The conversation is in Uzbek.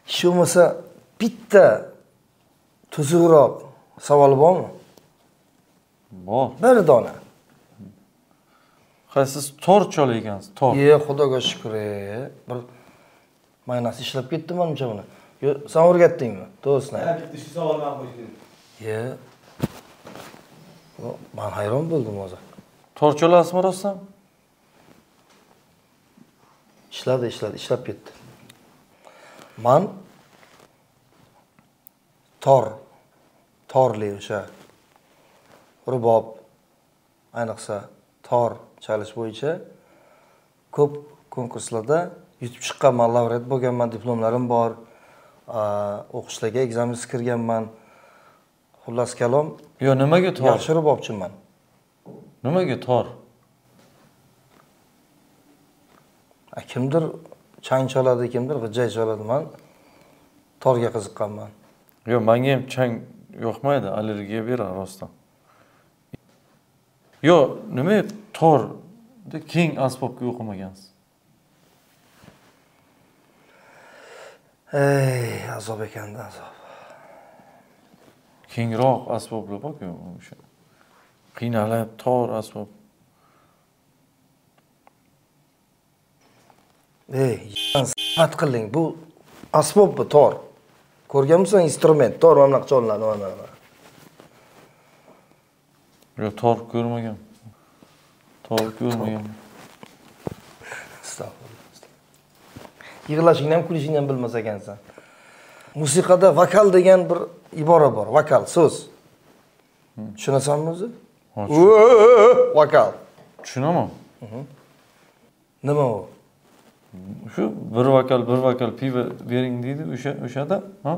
Hech bo'lmasa bitta tuzukroq savol bormi? Bor. Bir dona. Ha, siz tor chalar ekansiz, tor. Xudoga shukr, bir maynasi ishlab ketdi menimcha buni. Yo, sen o'rgatdingmi? To'g'risini ayt. Ha, bitta shu savolni ham qo'yishdi. Men hayron bo'ldim hozir. Tor chalasizmi rostdan? Ishladi, ishlab ketdi. Man torli o'sha rubob, ayniqsa tor chalish bo'yicha ko'p konkurslarda yutib chiqqanman, laureat bo'lganman, diplomlarim bor, o'qishlarga ekzamensiz kirganman. Xullas kalom. Yo, nimaga tor? Yaxshi rubobchiman. Nimaga tor? Kimdir chang chaladi, kimdir g'ijjak chaladi. Men torga qiziqqanman. Yo'q, menga ham chang yoqmaydi, allergiya beradi rostdan. Yo'q, nima tor keng asbobga o'qimagansiz? Ey, azob ekanda, azob. Kengroq asboblar bor-ku o'sha. Qiynalib tor asbob. Ey, sifat qiling. Bu asbob bu tor. Ko'rganmisan instrument, tor mana bunaqa chalinadi, mana. Yo'q, tor ko'rmagan. Tor ko'rmagan. Estağfurullah. Yig'lashingni ham, kulishingni ham bilmas ekansan. Musiqada vokal degan bir ibora bor, vokal so'z. Tushunasanmi o'zi? Vokal. Tushunaman. Nima u? Shu bir vokal, bir vokal pivo bering deydi, o'shada, ha?